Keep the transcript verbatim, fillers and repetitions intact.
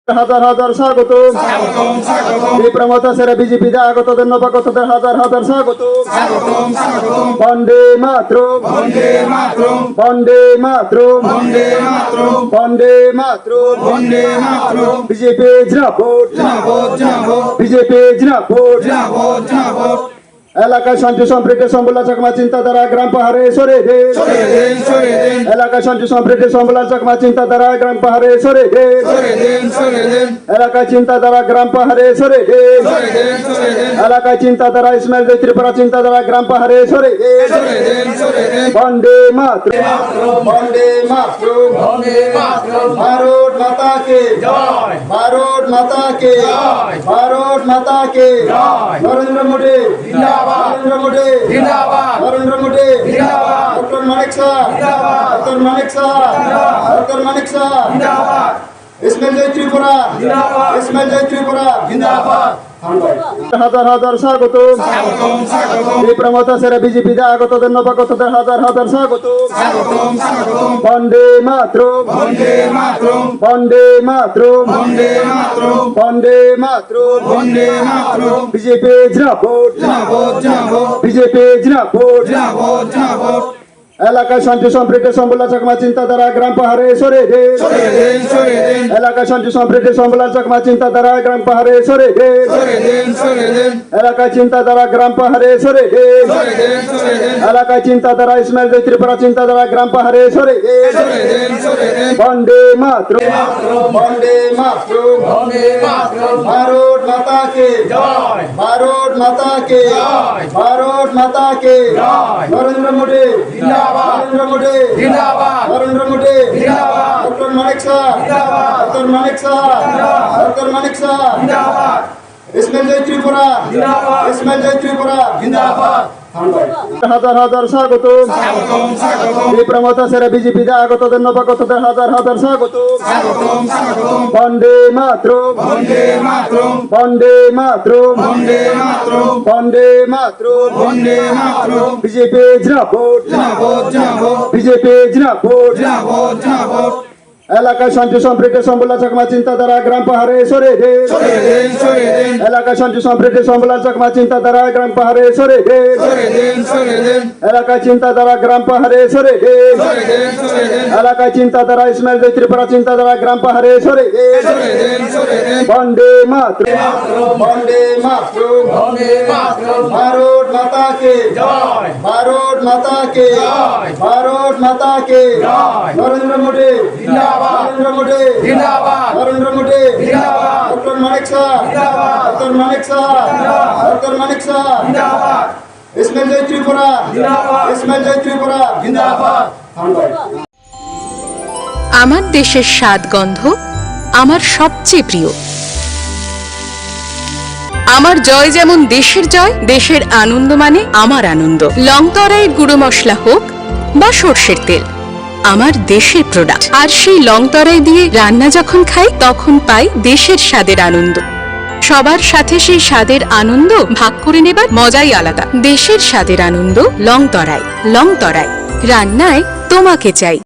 হাজার হাজার স্বাগতম। স্বাগতম, স্বাগতম। ত্রিপুরা মথা সেরা বিজেপি দা আগতদের নবাগতদের হাজার হাজার স্বাগতম। স্বাগতম, স্বাগতম। বন্দে মাতরম। বন্দে মাতরম। বন্দে মাতরম। বন্দে মাতরম। বন্দে মাতরম। বন্দে মাতরম। বিজেপি জিন্দাবাদ। জিন্দাবাদ, জিন্দাবাদ। বিজেপি জিন্দাবাদ। জিন্দাবাদ, জিন্দাবাদ। এলাকায় শান্তি সম্প্রীতি সম্বুলা চাকমা চিন্তাধারা গ্রাম পাহাড়ে সরে দে। সরে দিন, সরে দিন। এলাকায় শান্তি সম্প্রীতি সম্বুলা চাকমা চিন্তাধারা গ্রাম পাহাড়ে সরে দে। সরে দিন, সরে দিন। এলাকায় চিন্তাধারা গ্রাম পাহাড়ে সরে দে। সরে দিন, সরে দিন। এলাকায় চিন্তাধারা ইসমাইল জয় ত্রিপুরা চিন্তাধারা গ্রাম পাহাড়ে সরে দে। সরে দিন, সরে দিন। বন্দে মাতরম। বন্দে মাতরম। বন্দে মাতরম। ভারত মাতা কি জয়। ভারত মাতা কি জয়। ভারত মাতা কি জয়। নরেন্দ্র মোদী জিন্দাবাদ। নরেন্দ্র মোদী জিন্দাবাদ। নরেন্দ্র মোদী জিন্দাবাদ। ডক্টর মানিক সাহা জিন্দাবাদ। ডক্টর মানিক সাহা জিন্দাবাদ। ডক্টর মানিক সাহা জিন্দাবাদ। ইসমাইল জয় ত্রিপুরা জিন্দাবাদ। ইসমাইল জয় ত্রিপুরা জিন্দাবাদ। ধন্যবাদ। হাজার হাজার স্বাগতম। স্বাগতম, স্বাগতম। ত্রিপুরা মথা সেরা বিজেপি দা আগতদের নবাগতদের হাজার হাজার স্বাগতম। স্বাগতম, স্বাগতম। বন্দে মাতরম। বন্দে মাতরম। বন্দে মাতরম। বন্দে মাতরম। বন্দে মাতরম। বন্দে মাতরম। বিজেপি জিন্দাবাদ। জিন্দাবাদ, জিন্দাবাদ। বিজেপি জিন্দাবাদ। জিন্দাবাদ, জিন্দাবাদ। এলাকায় শান্তি সম্প্রীতি সম্বুলা চাকমা চিন্তাধারা গ্রাম পাহাড়ে সরে দে। সরে দিন, সরে দিন। এলাকায় শান্তি সম্প্রীতি সম্বুলা চাকমা চিন্তাধারা গ্রাম পাহাড়ে সরে দে। সরে দিন, সরে দিন। এলাকায় চিন্তাধারা গ্রাম পাহাড়ে সরে দে। সরে দিন, সরে দিন। এলাকায় চিন্তাধারা ইসমাইল জয় ত্রিপুরা চিন্তাধারা গ্রাম পাহাড়ে সরে দে। সরে দিন, সরে দিন। বন্দে মাতরম। বন্দে মাতরম। বন্দে মাতরম। ভারত মাতা কি জয়। ভারত মাতা কি জয়। ভারত মাতা কি জয়। নরেন্দ্র মোদী জিন্দাবাদ। নরেন্দ্র মোদী জিন্দাবাদ। নরেন্দ্র মোদী জিন্দাবাদ। ডক্টর মানিক সাহা জিন্দাবাদ। ডক্টর মানিক সাহা জিন্দাবাদ। ডক্টর মানিক সাহা জিন্দাবাদ। ইসমাইল জয় ত্রিপুরা জিন্দাবাদ। ইসমাইল জয় ত্রিপুরা জিন্দাবাদ। ধন্যবাদ। হাজার হাজার স্বাগতম। স্বাগতম, স্বাগতম। ত্রিপুরা মথা সেরা বিজেপি দা আগতদের নবাগতদের হাজার হাজার স্বাগতম। স্বাগতম, স্বাগতম। বন্দে মাতরম। বন্দে মাতরম। বন্দে মাতরম। বন্দে মাতরম। বন্দে মাতরম। বন্দে মাতরম। বিজেপি জিন্দাবাদ। জিন্দাবাদ, জিন্দাবাদ। বিজেপি জিন্দাবাদ। জিন্দাবাদ, জিন্দাবাদ। এলাকায় শান্তি সম্প্রীতি সম্বুলা চাকমা চিন্তাধারা গ্রাম পাহাড়ে সরে দে। সরে দিন, সরে দিন। এলাকায় শান্তি সম্প্রীতি সম্বুলা চাকমা চিন্তাধারা গ্রাম পাহাড়ে সরে দে। সরে দিন, সরে দিন। এলাকায় চিন্তাধারা গ্রাম পাহাড়ে সরে দে। সরে দিন, সরে দিন। এলাকায় চিন্তাধারা ইসমাইল জয় ত্রিপুরা চিন্তাধারা গ্রাম পাহাড়ে সরে দে। সরে দিন, সরে দিন। বন্দে মাতরম। বন্দে মাতরম। বন্দে মাতরম। ভারত মাতা কি জয়। ভারত মাতা কি জয়। ভারত মাতা কি জয়। নরেন্দ্র মোদী জিন্দাবাদ। নরেন্দ্র মোদী জিন্দাবাদ। নরেন্দ্র মোদী জিন্দাবাদ। ডক্টর মানিক সাহা জিন্দাবাদ। ডক্টর মানিক সাহা জিন্দাবাদ। ডক্টর মানিক সাহা জিন্দাবাদ। ইসমাইল জয় ত্রিপুরা জিন্দাবাদ। ইসমাইল জয় ত্রিপুরা জিন্দাবাদ। ধন্যবাদ। আমার দেশের স্বাদ গন্ধ আমার সবচেয়ে প্রিয়। আমার জয় যেমন দেশের জয়, দেশের আনন্দ মানে আমার আনন্দ। লং তরাইয়ের গুঁড়ো মশলা হোক বা সর্ষের তেল, আমার দেশের প্রোডাক্ট। আর সেই লং তরাই দিয়ে রান্না যখন খাই, তখন পাই দেশের স্বাদের আনন্দ। সবার সাথে সেই স্বাদের আনন্দ ভাগ করে নেবার মজাই আলাদা। দেশের স্বাদের আনন্দ লং তরাই। লং তরাই, রান্নায় তোমাকে চাই।